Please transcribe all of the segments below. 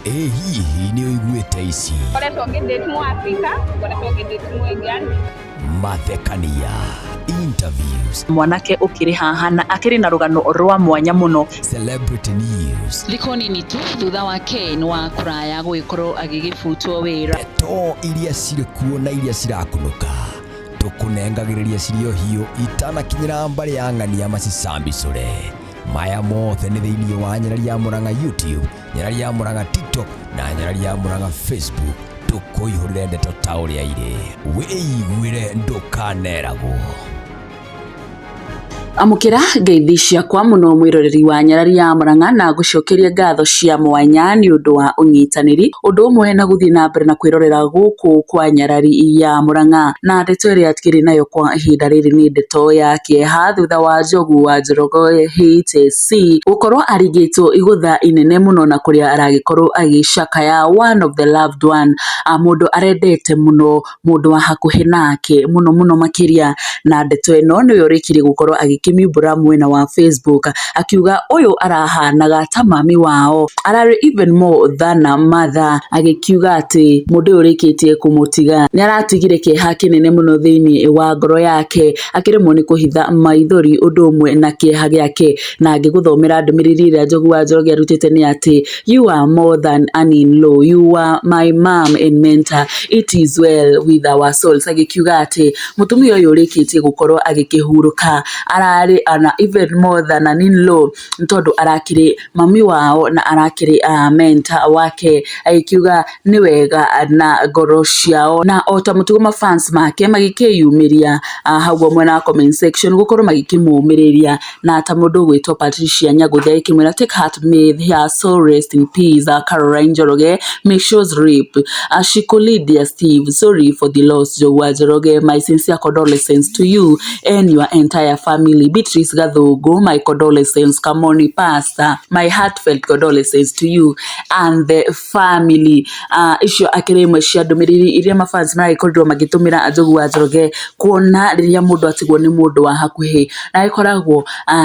Ĩ hihi nĩ ũiguĩte ici? Ngoretwo ngĩdate mu Africa, ngoretwo ngĩdate mu Indian. Mathekania, interviews, Mwanake ũkĩrĩ haha na akĩrĩ na rũgano rwa mwanya mũno. Celebrity news, Thikũ nini tu thutha wa Ken wa kũraya gũgĩkorwo agĩgĩbutwo wĩra. Ndeto iria cirĩ kuo na iria cirakunũka tũkũnengagĩrĩria cirĩ o hiũ itanakinyĩra mbarĩ ya ng'ania macicambicũre. Maya mothe nĩ thĩinĩ wa Nyarari ya Mũrang'a YouTube, Nyarari ya Mũrang'a TikTok na Nyarari ya Mũrang'a Facebook. Tũkũihũrĩre ndeto ta ũrĩa irĩ, wĩiguĩre, ndũkaneragwo. Amũkĩra ngeithi ciakwa mũno mwĩroreri wa Nyarari ya Mũrang'a, na ngũcokerie ngatho cia mwanya nĩ ũndũ wa ũnyitanĩri ũndũ ũmwe na gũthiĩ na mbere na kwĩrorera gũkũ kwa Nyarari ya Mũrang'a. Na ndeto ĩrĩa tukĩrĩ nayo kwa ihinda rĩrĩ nĩ ndeto ya kĩeha thutha wa Njogu wa Njoroge HSC gũkorwo arigĩtwo igũtha inene mũno, na kũrĩa aragĩkorwo agĩcakaya one of the loved one, mũndũ arendete mũno, mũndũ wa hakuhĩ nake mũno mũno makĩria. Na ndeto ĩno nĩwe ũrĩkirie gũkorwo agĩkĩmiumbũra mwena wa Facebook, akiuga ũyũ arahanaga ta mami wao, ararĩ even more than a mother, agĩkiuga atĩ mũndũ ũyũ ũrĩkĩtie kũmũtiga nĩ aratigire kĩeha kĩnene mũno thĩinĩ wa ngoro yake, akĩremwo nĩ kũhitha maithori ũndũ ũmwe na kĩeha gĩake. Na ngĩgũthomera ndũmĩrĩri ĩrĩa Njogu wa Njoroge arutĩte nĩ atĩ, "You are more than an in-law, you are my mom and mentor. It is well with our souls." Agĩkiuga atĩ mũtumia ũyũ ũrĩkĩtie gũkorwo agĩkĩhurũka ararĩ ana even more than an in-law, nĩ tondũ arakĩrĩ mami wao na arakĩrĩ mentor wake. Agĩkiuga nĩ wega na ngoro ciao. Na o ta mũtugo, mafans make magĩkĩyumĩria hau mwena wa comment section gũkorwo magĩkĩmũmĩrĩria, na ta mũndũ ũgwĩtwo Patricia Nyagũthĩ agĩkĩmwĩra, "Take heart, may her soul rest in peace. Caroline Njoroge, may souls rip. Shiko Lydia Steve, sorry for the loss. Njogu wa Njoroge, my sincere condolences to you and your entire family. Beatrice Gathungu, my condolences. Kamoni Pastor, my heartfelt condolences to you and the family." Icio akĩrĩ imwe cia ndũmĩrĩri iria mafans maragĩkorirwo magĩtũmĩra Njogu wa Njoroge, kuona rĩrĩa mũndũ atigwo nĩ mũndũ wa hakuhĩ na agĩkoragwo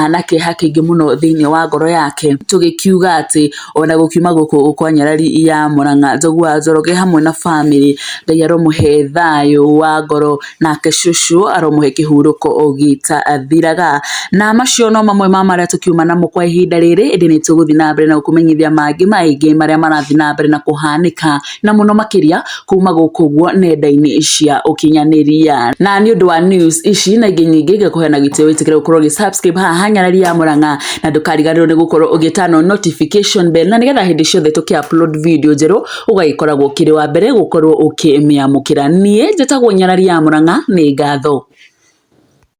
na kĩeha kĩingĩ mũno thĩinĩ wa ngoro yake. Tũgĩkiuga atĩ ona gũkiuma gũkũ kwa Nyarari ya Mũrang'a, Njogu wa Njoroge hamwe na famĩlĩ, Ngai aromũhe thayũ wa ngoro, nake cũcũ aromũhe kĩhurũko gĩtathiraga. Na macio no mamwe ma marĩa tũkiuma namo kwa ihinda rĩrĩ, ĩndĩ nĩ tũgũthiĩ na mbere na gũkũmenyithia mangĩ maingĩ marĩa marathiĩ na mbere na kũhanĩka, na mũno makĩria kuma gũkũ ũguo nenda-inĩ cia ũkinyanĩria. Na nĩ ũndũ wa news ici na ingĩ nyingĩ, ngakũhe na gĩtĩo wĩtĩkĩre gũkorwo ũgĩ subscribe haha Nyarari ya Mũrang'a, na ndũkariganĩrwo nĩ gũkorwo ũgĩtano notification bell, na nĩgetha hĩndĩ ciothe tũkĩ upload video njerũ ũgagĩkoragwo ũkĩrĩ wa mbere gũkorwo ũkĩmĩamũkĩra. Niĩ njĩtagwo Nyarari ya Mũrang'a, nĩ ngatho.